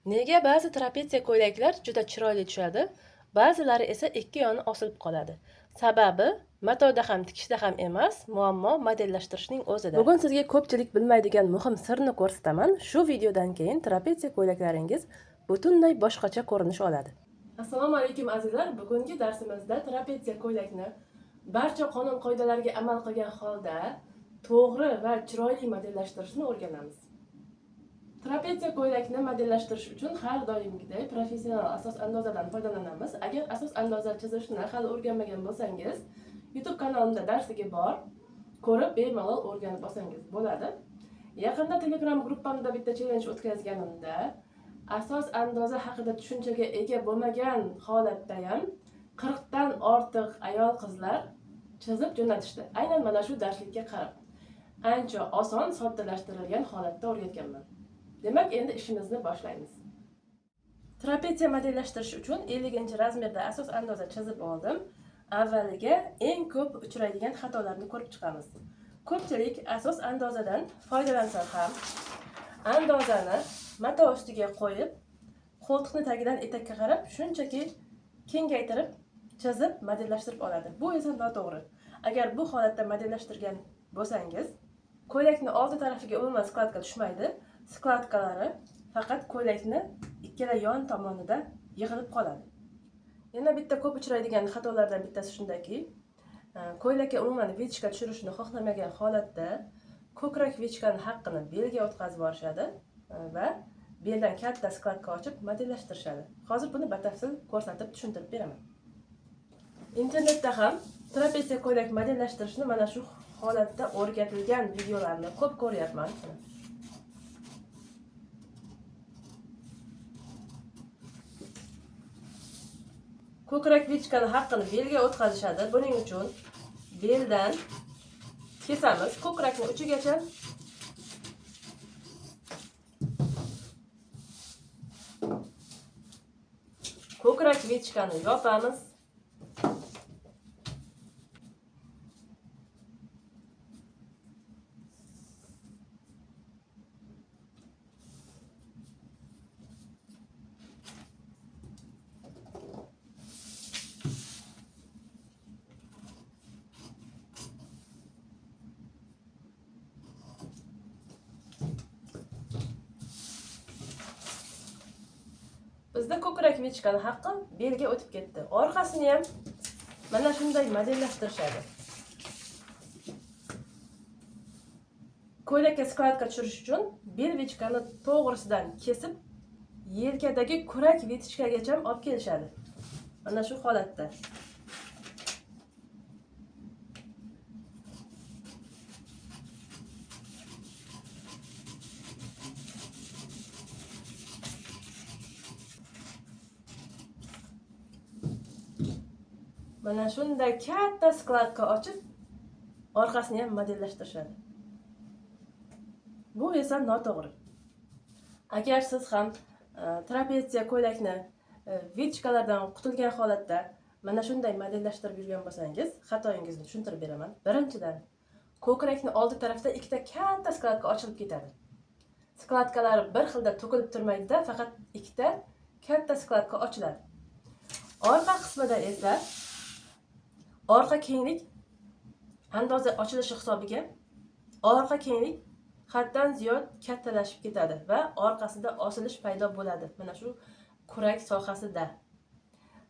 Nega ba'zi trapetsiya ko'ylaklar juda chiroyli tushadi, ba'zilari esa ikki yoni osilib qoladi? Sababi matoda ham tikishda ham emas, muammo modellashtirishning o'zida. Bugun sizga ko'pchilik bilmaydigan muhim sirni ko'rsataman. Shu videodan keyin trapetsiya ko'ylaklaringiz butunlay boshqacha ko'rinish oladi. Assalomu alaykum azizlar. Bugungi darsimizda trapetsiya ko'ylakni barcha qonun qoidalarga amal qilgan holda to'g'ri va chiroyli modellashtirishni o'rganamiz. Trapetsiya ko'ylakni modellashtirish uchun har doimgidek professional asos andozadan foydalanamiz. Agar asos andoza chizishni hali o'rganmagan bo'lsangiz, YouTube kanalimda darsligi bor. Ko'rib bemalol o'rganib olsangiz bo'ladi. Yaqinda Telegram gruppamda bitta challenge o'tkazganimda asos andoza haqida tushunchaga ega bo'lmagan holatda ham 40 dan ortiq ayol qizlar chizib jo'natishdi. Aynan mana shu darslikka qarab. Ancha oson, soddalashtirilgan holatda o'rgatganman. Demak, endi ishimizni boshlaymiz. Trapetsiya modellashtirish uchun 50-razmerda asos andoza chizib oldim. Avvaliga eng ko'p uchraydigan xatolarni ko'rib chiqamiz. Ko'pchilik asos andozadan foydalansa ham andozani mato ustiga qo'yib, qo'ltiqni tagidan etakka qarab shunchaki kengaytirib chizib modellashtirib oladi. Bu esa noto'g'ri. Agar bu holatda modellashtirgan bo'lsangiz, ko'ylakni oldi tarafiga umuman skladka tushmaydi. Skladkalari faqat ko'ylakni ikkala yon tomonida yig'ilib qoladi. Yana bitta ko'p uchraydigan xatolardan bittasi shundaki, ko'ylakka umuman vichka tushirishni xohlamagan holatda ko'krak vichkani haqqini belga o'tkazib yuborishadi va beldan katta skladka ochib modellashtirishadi. Hozir buni batafsil ko'rsatib tushuntirib beraman. Internetda ham trapetsiya ko'ylak modellashtirishni mana shu holatda o'rgatilgan videolarni ko'p ko'ryapman. Ko'krak vichkani haqqini belga o'tkazishadi. Buning uchun beldan kesamiz ko'krakni uchigacha. Ko'krak vichkani yopamiz. Bizda ko'krak vichkani haqqi belga o'tib ketdi. Orqasini ham mana shunday modellashtirishadi. Ko'ylakka skladka tushirish uchun bel vichkani to'g'risidan kesib, yelkadagi kurak vichkagacha olib kelishadi. Mana shu holatda. Mana shunday katta skladka ochib, orqasini ham modellashtirishadi. Bu esa noto'g'ri. Agar siz ham trapetsiya ko'ylakni vichkalardan qutulgan holatda mana shunday modellashtirib yurgan bo'lsangiz, xatoyingizni tushuntirib beraman. Birinchidan, ko'krakni oldi tarafida ikkita katta skladka ochilib ketadi. Skladkalari bir xilda to'kilib turmaydi-da, faqat ikkita katta skladka ochiladi. Orqa qismida esa orqa kenglik andoza ochilishi hisobiga orqa kenglik haddan ziyod kattalashib ketadi va orqasida osilish paydo bo'ladi. Mana shu kurak sohasida.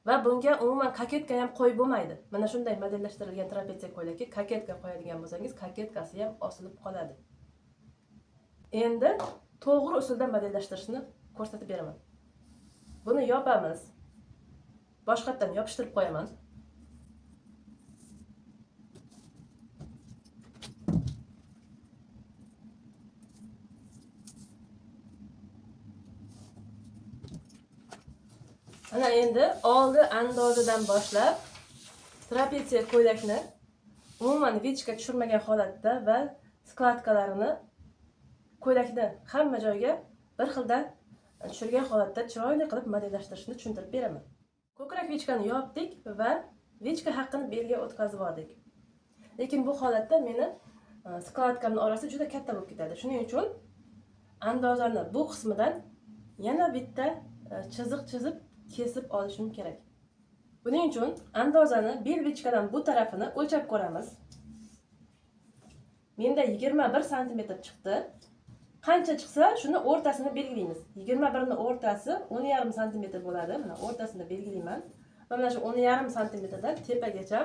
Va bunga umuman koketka ham qo'yib bo'lmaydi. Mana shunday modellashtirilgan trapetsiya ko'ylakka koketka qo'yadigan bo'lsangiz, koketkasi ham osilib qoladi. Endi to'g'ri usulda modellashtirishni ko'rsatib beraman. Buni yopamiz. Boshqatdan yopishtirib qo'yaman. Mana endi oldi andozadan boshlab trapetsiya ko'ylakni umuman vichka tushirmagan holatda va skladkalarini ko'ylakni hamma joyga bir xilda tushirgan holatda chiroyli qilib modellashtirishni tushuntirib beraman. Ko'krak vichkani yopdik va vichka haqqini belga o'tkazib oldik. Lekin bu holatda meni skladkamning orasi juda katta bo'lib ketadi. Shuning uchun andozani bu qismidan Yana bitta chiziq chizib kesib olishim kerak. Buning uchun andozani bel vichkadan bu tarafini o'lchab ko'ramiz. Menda 21 santimetr chiqdi. Qancha chiqsa, shuni o'rtasini belgilaymiz. 21 ni o'rtasi 10,5 santimetr bo'ladi. Mana o'rtasini belgilayman. Va mana shu 10,5 santimetrdan tepagacha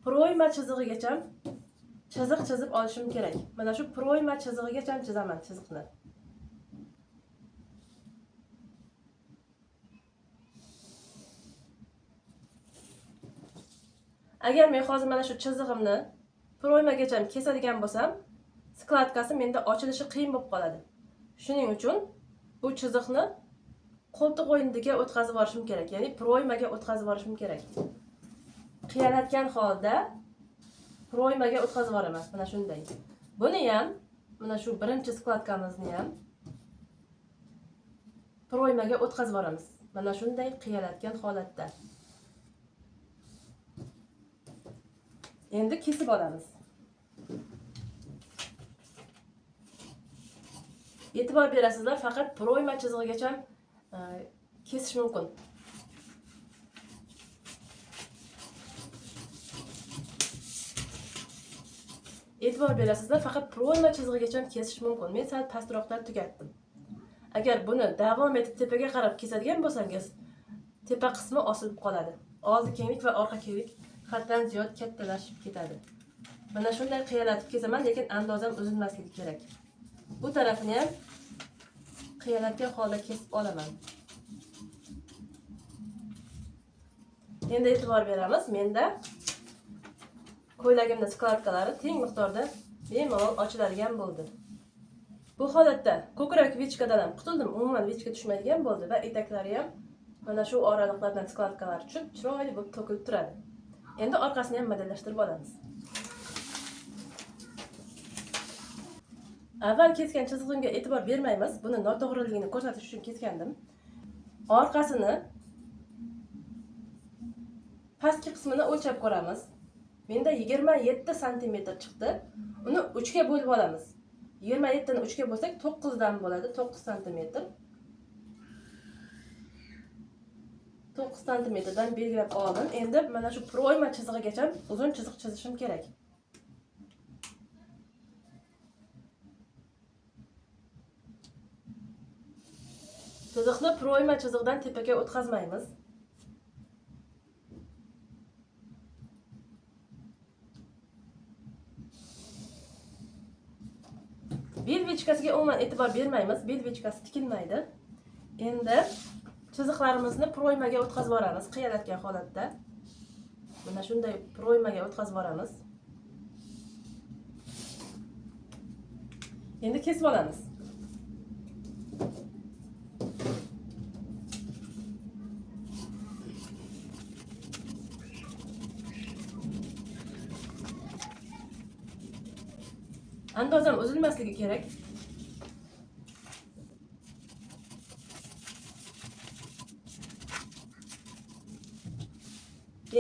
proyma chizig'igacha chiziq chizib olishim kerak. Mana shu proyma chizig'igacha chizaman chiziqni. Agar men hozir mana shu chizig'imni proymagacha kesadigan bo'lsam, skladkasi menda ochilishi qiyin bo'lib qoladi. Shuning uchun bu chiziqni qo'ltiq o'yindiga o'tkazib yuborishim kerak, ya'ni proymaga o'tkazib yuborishim kerak. Qiyalatgan holda proymaga o'tkazib yuboraman, mana shunday. Buni ham, mana shu birinchi skladkamizni ham proymaga o'tkazib yuboramiz. Mana shunday qiyalatgan holatda. Endi kesib olamiz. E'tibor berasizlar, faqat proyma chizig'igacha kesish mumkin. E'tibor berasizlar, faqat proyma chizig'igacha kesish mumkin. Men sal pastroqdan tugatdim. Agar buni davom etib tepaga qarab kesadigan bo'lsangiz, tepa qismi osilib qoladi. Oldi kenglik va orqa kenglik haddan ziyod kattalashib ketadi. Mana shunday qiyalatib kesaman, lekin andozam uzilmasligi kerak. Bu tarafini ham qiyalatgan holda kesib olaman. Endi e'tibor beramiz, menda ko'ylagimning skladkalari teng miqdorda bemalol ochiladigan bo'ldi. Bu holatda ko'krak vichkadan ham qutuldim, umuman vichka tushmaydigan bo'ldi va etaklari ham mana shu oraliqlardan skladkalar tushib, chiroyli bo'lib to'kilib turadi. Endi orqasini ham modellashtirib olamiz. Avval kesgan chizig'imga e'tibor bermaymiz. Buni noto'g'riligini ko'rsatish uchun kesgandim. Orqasini pastki qismini o'lchab ko'ramiz. Menda 27 santimetr chiqdi. Uni 3 ga bo'lib olamiz. 27 ni 3 ga bo'lsak 9 dan bo'ladi, 9 santimetr. 9 santimetrdan belgilab oldim. Endi mana shu proyma chizig'igacha uzun chiziq chizishim kerak. Chiziqni proyma chizig'idan tepaga o'tkazmaymiz. Bel vichkasiga umuman e'tibor bermaymiz. Bel vichkasi tikilmaydi. Endi chiziqlarimizni proymaga o'tkazib yuboramiz, qiyalatgan holatda. Mana shunday proymaga o'tkazib yuboramiz. Endi kesib olamiz. Andozam uzilmasligi kerak.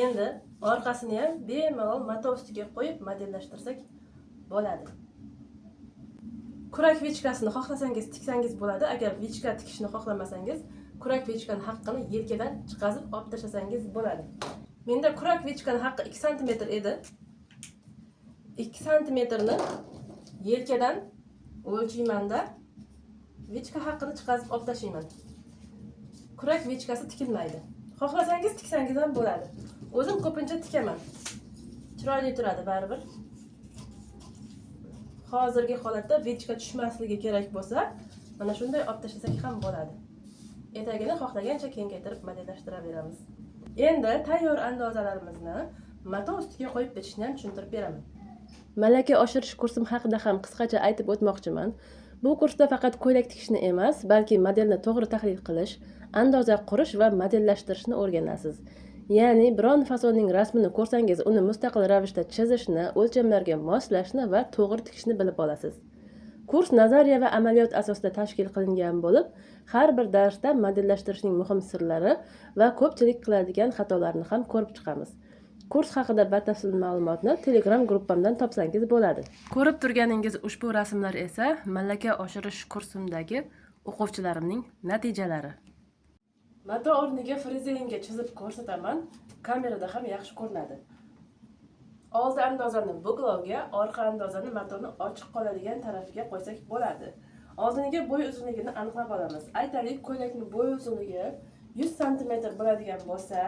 Endi orqasini ham bemalol mato ustiga qo'yib modellashtirsak bo'ladi. Kurak vichkasini xohlasangiz tiksangiz bo'ladi. Agar vichka tikishni xohlamasangiz, kurak vichkani haqqini yelkadan chiqazib olib tashlasangiz bo'ladi. Menda kurak vichkani haqqi 2 santimetr edi. 2 santimetrni yelkadan o'lchaymanda vichka haqqini chiqazib olib tashlayman. Kurak vichkasi tikilmaydi. Xohlasangiz tiksangiz ham bo'ladi. O'zim ko'pincha tikaman. Chiroyli turadi baribir. Hozirgi holatda vichka tushmasligi kerak bo'lsa, mana shunday olib tashlasak ham bo'ladi. Etagini xohlagancha kengaytirib modellashtiraveramiz. Endi tayyor andozalarimizni mato ustiga qo'yib bichishni ham tushuntirib beraman. Malaka oshirish kursim haqida ham qisqacha aytib o'tmoqchiman. Bu kursda faqat ko'ylak tikishni emas, balki modelni to'g'ri tahlil qilish, andoza qurish va modellashtirishni o'rganasiz. Ya'ni biron fasonning rasmini ko'rsangiz, uni mustaqil ravishda chizishni, o'lchamlarga moslashni va to'g'ri tikishni bilib olasiz. Kurs nazariya va amaliyot asosida tashkil qilingan bo'lib, har bir darsda modellashtirishning muhim sirlari va ko'pchilik qiladigan xatolarni ham ko'rib chiqamiz. Kurs haqida batafsil ma'lumotni Telegram guruhimdan topsangiz bo'ladi. Ko'rib turganingiz ushbu rasmlar esa malaka oshirish kursimdagi O'quvchilarimning natijalari. Mato o'rniga frezeringa chizib ko'rsataman, kamerada ham yaxshi ko'rinadi. Oldi andozani buklovga, orqa andozani matoni ochiq qoladigan tarafiga qo'ysak bo'ladi. Oldiniga bo'y uzunligini aniqlab olamiz. Aytaylik, ko'ylakning bo'y uzunligi 100 sm bo'ladigan bo'lsa,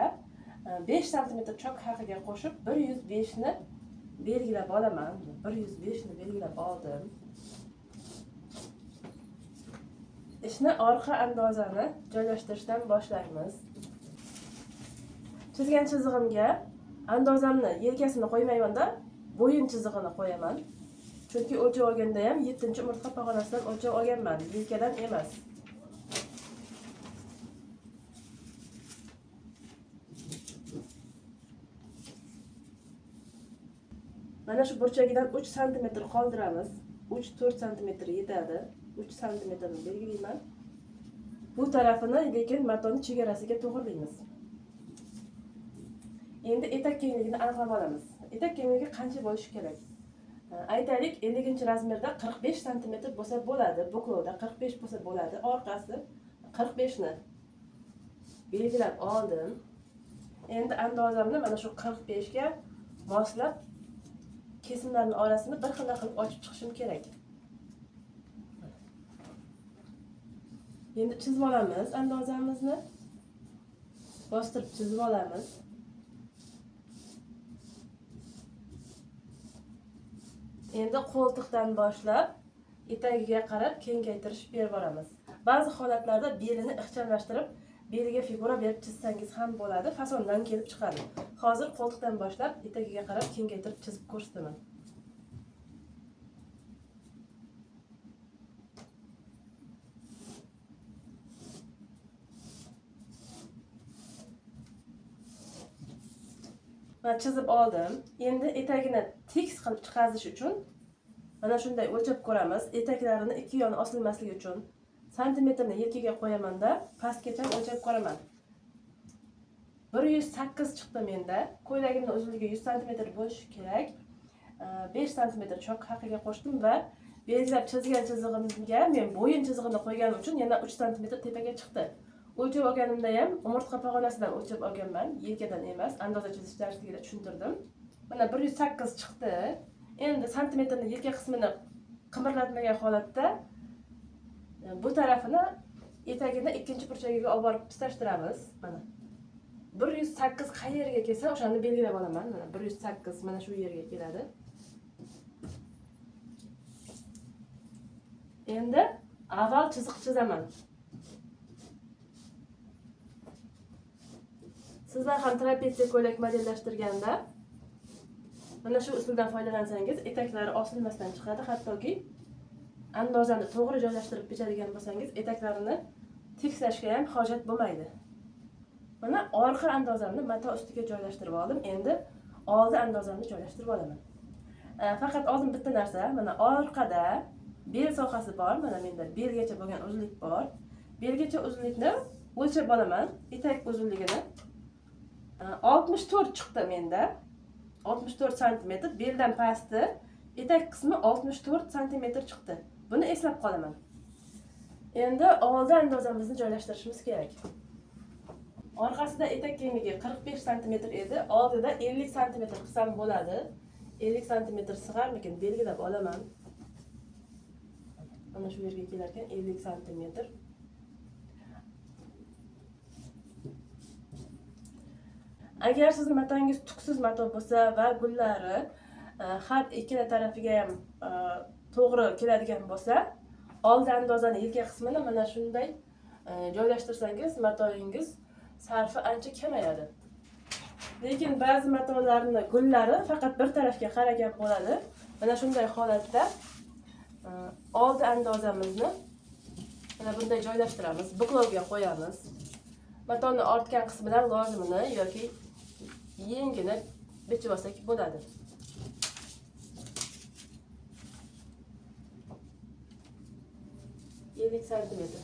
5 sm chok haqiga qo'shib 105 ni belgilab olaman. 105 ni belgilab oldim. Ishni orqa andozani joylashtirishdan boshlaymiz. Chizgan chizig'imga andozamni yelkasini qo'ymaymanda, bo'yin chizig'ini qo'yaman. Chunki o'lchab olganda ham 7-umurtqa pog'onasidan o'lchab olganman, yelkadan emas. Mana shu burchagidan 3 sm qoldiramiz. 3-4 sm yetadi. 3 santimetrni belgilayman. Bu tarafini lekin matoni chegarasiga to'g'rilaymiz. Endi etak kengligini aniqlab olamiz. Etak kengligi qancha bo'lishi kerak? Aytaylik, 50-razmerda 45 sm bo'lsa bo'ladi. Buklovda 45 bo'lsa bo'ladi. Orqasi 45 ni belgilab oldim. Endi andozamni mana shu 45 ga moslab kesimlarning orasini bir xil qilib ochib chiqishim kerak. Endi chizib olamiz andozamizni. Bostirib chizib olamiz. Endi qo'ltiqdan boshlab etagiga qarab kengaytirish berib boramiz. Ba'zi holatlarda belini ixchamlashtirib, beliga figura berib chizsangiz ham bo'ladi, fasondan kelib chiqadi. Hozir qo'ltiqdan boshlab etagiga qarab kengaytirib chizib ko'rsataman. Mana chizib oldim. Endi etagini tekis qilib chiqarish uchun mana shunday o'lchab ko'ramiz. Etaklarini ikki yoni osilmasligi uchun santimetrni yelkaga qo'yamanda pastgacha o'lchab ko'raman. 108 chiqdi menda. Ko'ylagimning uzunligi 100 santimetr bo'lishi kerak. 5 santimetr chok haqiga qo'shdim va belgilab chizgan chizig'imga men bo'yin chizig'ini qo'yganim uchun yana 3 santimetr tepaga chiqdi. O'lchab olganimda ham umurtqa pog'onasidan o'lchab olganman, yelkadan emas. Andoza chizish darsligida tushuntirdim. Mana 108 chiqdi. Endi santimetrni yelka qismini qimirlatmagan holatda bu tarafini etagini ikkinchi burchagiga olib borib pistashtiramiz. Mana 108 qayerga kelsa o'shani belgilab olaman. Mana 108 mana shu yerga keladi. Endi avval chiziq chizaman. Sizlar ham trapetsiya ko'ylak modellashtirganda mana shu usuldan foydalansangiz etaklari osilmasdan chiqadi. Hattoki andozani to'g'ri joylashtirib bichadigan bo'lsangiz etaklarini tekislashga ham hojat bo'lmaydi. Mana orqa andozamni mato ustiga joylashtirib oldim. Endi oldi andozamni joylashtirib olaman. Faqat oldin bitta narsa, mana orqada bel sohasi bor. Mana menda belgacha bo'lgan uzunlik bor. Belgacha uzunlikni o'lchab olaman, etak uzunligini. 64 chiqdi menda. 64 santimetr beldan pasti, etak qismi 64 santimetr chiqdi. Buni eslab qolaman. Endi oldi andozamizni joylashtirishimiz kerak. Orqasida etak kengligi 45 santimetr edi, oldida 50 santimetr qilsam bo'ladi. 50 santimetr sig'armikin belgilab olaman. Mana shu yerga kelar ekan 50 santimetr. Agar sizning matongiz tuksiz mato bo'lsa va gullari har ikkala tarafiga ham to'g'ri keladigan bo'lsa, oldi andozani yelka qismini mana shunday joylashtirsangiz matoyingiz sarfi ancha kamayadi. Lekin ba'zi matolarning gullari faqat bir tarafga qaragan bo'ladi. Mana shunday holatda oldi andozamizni mana bunday joylashtiramiz, buklovga qo'yamiz. Matoni ortgan qismidan lozimini yoki yengini bichib olsak bo'ladi. 50 santimetr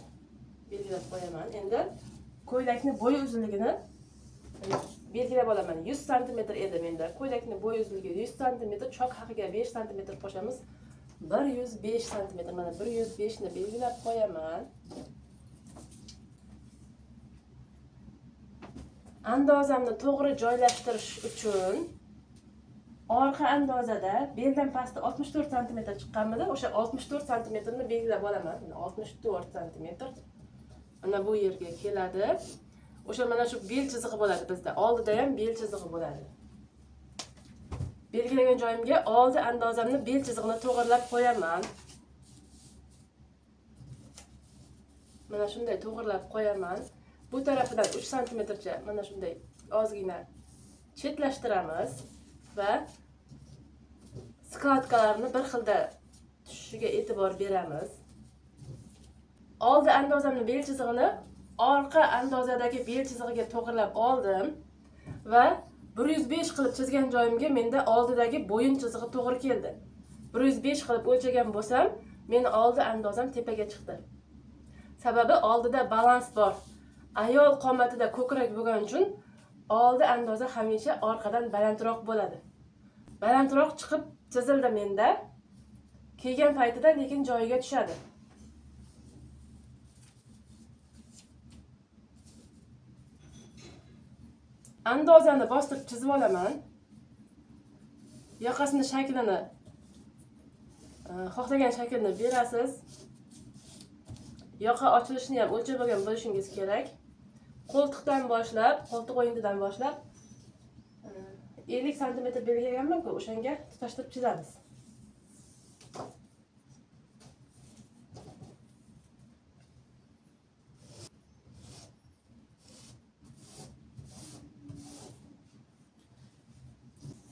belgilab qo'yaman. Endi ko'ylakni bo'yi uzunligini belgilab olaman. 100 santimetr edi menda. Ko'ylakni bo'yi uzunligi 100 santimetr, chok haqiga 5 santimetr qo'shamiz. 105 santimetr. Mana 105 ni belgilab qo'yaman. Andozamni to'g'ri joylashtirish uchun orqa andozada beldan pastda 64 santimetr chiqqanmidi, o'sha 64 santimetrni belgilab olaman. Mana 64 santimetr. Mana bu yerga keladi. O'sha mana shu bel chizig'i bo'ladi bizda. Oldida ham bel chizig'i bo'ladi. Belgilagan joyimga oldi andozamni bel chizig'ini to'g'rilab qo'yaman. Mana shunday to'g'rilab qo'yaman. Bu tarafidan 3 santimetrcha mana shunday ozgina chetlashtiramiz va skladkalarni bir xilda tushishiga e'tibor beramiz. Oldi andozamni bel chizig'ini orqa andozadagi bel chizig'iga to'g'rilab oldim va 105 qilib chizgan joyimga menda oldidagi bo'yin chizig'i to'g'ri keldi. 105 qilib o'lchagan bo'lsam, meni oldi andozam tepaga chiqdi. Sababi oldida balans bor. Ayol qomatida ko'krak bo'lgani uchun oldi andoza hamisha orqadan balandroq bo'ladi. Balandroq chiqib chizildi menda. Kiygan paytida lekin joyiga tushadi. Andozani bostirib chizib olaman. Yoqasini shaklini xohlagan shaklni berasiz. Yoqa ochilishini ham o'lchab olgan bo'lishingiz kerak. Qo'ltiqdan boshlab, qo'ltiq o'yindidan boshlab 50 santimetr belgilaganman-ku, o'shanga tutashtirib chizamiz.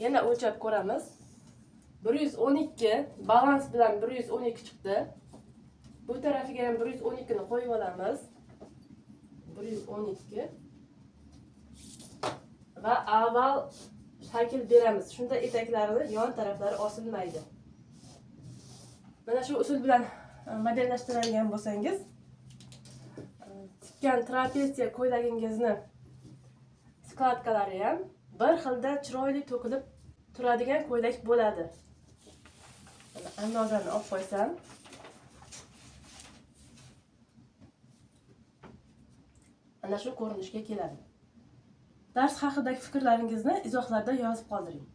Yana o'lchab ko'ramiz. 112 balans bilan 112 chiqdi. Bu tarafiga ham 112 ni qo'yib olamiz. 112 va avval shakl beramiz. Shunda etaklarini yon taraflari osilmaydi. Mana shu usul bilan modellashtiradigan bo'lsangiz, tikkan trapetsiya ko'ylagingizni skladkalari ham bir xilda chiroyli to'kilib turadigan ko'ylak bo'ladi. Mana andozani olib qo'ysam, ana shu ko'rinishga keladi. Dars haqidagi fikrlaringizni izohlarda yozib qoldiring.